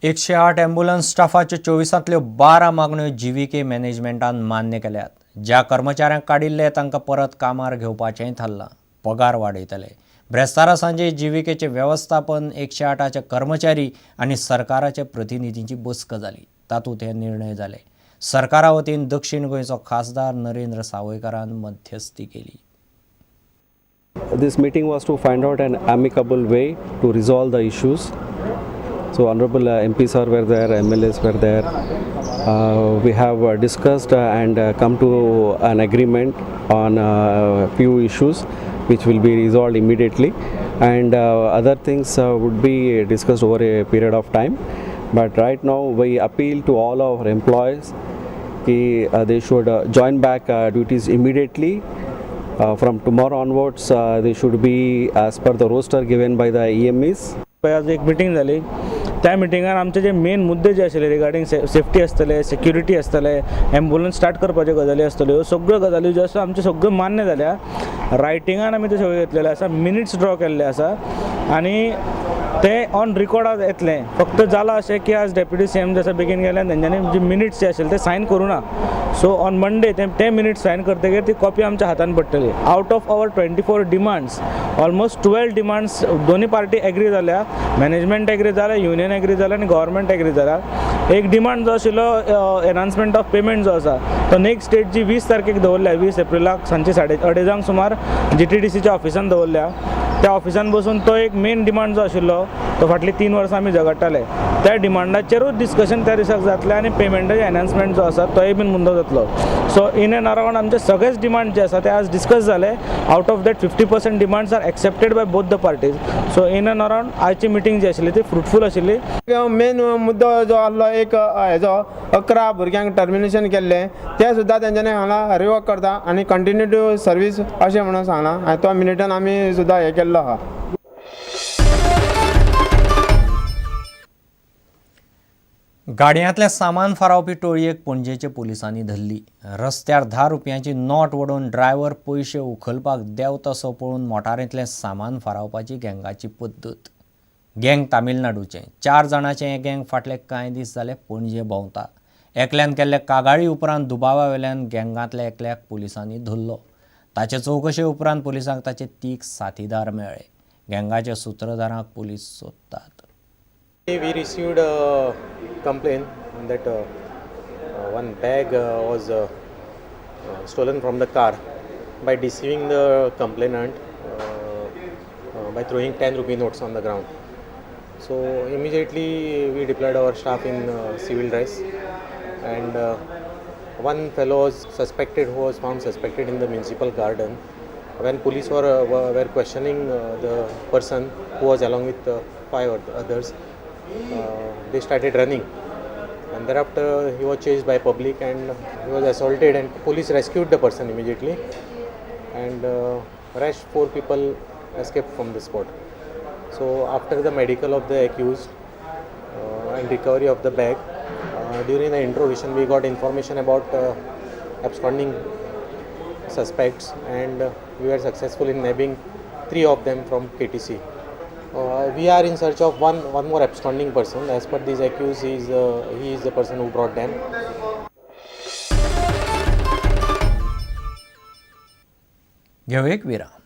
108 ambulance स्टाफाच्यो 24तांतल्यो 12 मागण्यो GVK मॅनेजमेंटान मान्य केल्यात. ज्या कर्मचाऱ्यांक काडिल्ले तांकां परत कामार घेवपाचेंय थारलां. पगार वाडयतले. ब्रेस्तारा सांजे जीव्हीकेचे वेवस्थापन, 108चे कर्मचारी आनी सरकाराचे प्रतिनिधींची बसका जाली. तातूंत हे निर्णय जाले. सरकारा वतीन दक्षिण गोंयचो खासदार नरेंद्र सावयकारान मध्यस्थी केली. This meeting was to find out an amicable way to resolve the issues. So honorable MP sir were there, MLAs were there. We have discussed and come to an agreement on few issues which will be resolved immediately, and other things would be discussed over a period of time. But right now we appeal to all our employees ki they should join back duties immediately. From tomorrow onwards, they should be as per the roster given by the EMEs. आज एक meeting जाली. त्या मिटिंगान आमचे जे main मुद्दे जे आशिल्ले regarding safety आसतले, security आसतले, ambulance start करपाच्यो गजाली आसतल्यो, ह्यो सगळ्यो गजाली ज्यो आसा आमच्यो सगळ्यो मान्य जाल्या. रायटिंगान आमी त्यो सगळ्यो घेतलेले आसा, मिनिट्स ड्रॉ केल्ले आसा आनी ते ऑन रिकॉर्ड आज येतलें. फक्त जालां अशें की आज डेप्युटी सीएम जे आसा बेगीन गेले आनी तेंच्यांनी जे मिनिट्स जे आशिल्ले ते सायन करूं ना. सो ऑन मंडे ते मिनिट्स सायन करतकीर ती कॉपी आमच्या हातान पडटली. Out of our 24 demands, almost 12 demands दोन्ही पार्टी एग्री जाल्या. मॅनेजमेंट एग्री जाल्या, युनियन एग्री जाल्या आनी गव्हर्मेंट एग्री जाल्या. एक डिमांड जो आशिल्लो एनहान्समेंट ऑफ पेमेंट जो आसा तो नेक्स्ट डेट जी 20 तारखेक दवरल्या, 20 एप्रिलाक सांजचे 2:30 सुमार GTDCच्या ऑफिसान दवरल्या. त्या ऑफिसान बसून तो एक मेन डिमांड जो आशिल्लो तो फाटलीं 3 वर्सां आमी झगडटाले, त्या डिमांडाचेरूच डिस्कशन त्या दिसाक जातलें आनी पेमेंटाचें एनहान्समेंट जो आसा तोय बीन मुद्दो जातलो. सो इन एंड अरावंड आमचे सगळेच डिमांड जे आसा ते आज डिस्कस जाले. Out of that 50% demands are accepted by both the parties. So in and around आजची मिटींग जी आशिल्ली ती फ्रुटफूल आशिल्ली. मेन मुद्दो जो आसलो एक हेजो 11 भुरग्यांक टर्मिनेशन केल्लें तें सुद्दां तेंच्यांनी हांगा रिवोक करता आनी कंटिन्यू टू सर्वीस अशें म्हणून सांगलां आनी तो मिनिटान आमी सुद्दां हें केल्लो आहा. गाडयांतलें सामान फारावपी टोळयेक पणजेचे पोलिसांनी धरली. रस्त्यार 10 रुपयांची नोट वडोवन ड्रायव्हर पयशे उखलपाक देंवतसो पळोवन मोटारींतलें सामान फारावपाची गँगाची पद्दत. गँग तामिळनाडूचें. 4 जाणांचें हें गँग फाटले कांय दीस जाले पणजे भोंवता. एकल्यान केल्ले कागाळी उपरांत दुबावा वेल्यान गँगांतल्या एकल्याक पोलिसांनी धरलो. ताचे चवकशे उपरांत पोलिसांक ताचे 3 साथीदार मेळ्ळे. गँगाच्या सुत्रधारांक पोलीस सोदतात. We received a complaint that one bag was stolen from the car by deceiving the complainant by throwing 10 rupee notes on the ground. So immediately we deployed our staff in civil dress, and one fellow was suspected, who was found suspected in the municipal garden. When police were questioning the person who was along with 5 others, they started running, and thereafter he was chased by public and he was assaulted, and police rescued the person immediately, and rest 4 people escaped from the spot. So after the medical of the accused and recovery of the bag, during the interrogation we got information about absconding suspects, and we were successful in nabbing 3 of them from KTC. We are in search of one more absconding person. As per this accused, he is the person who brought them. घेऊ एक विराम.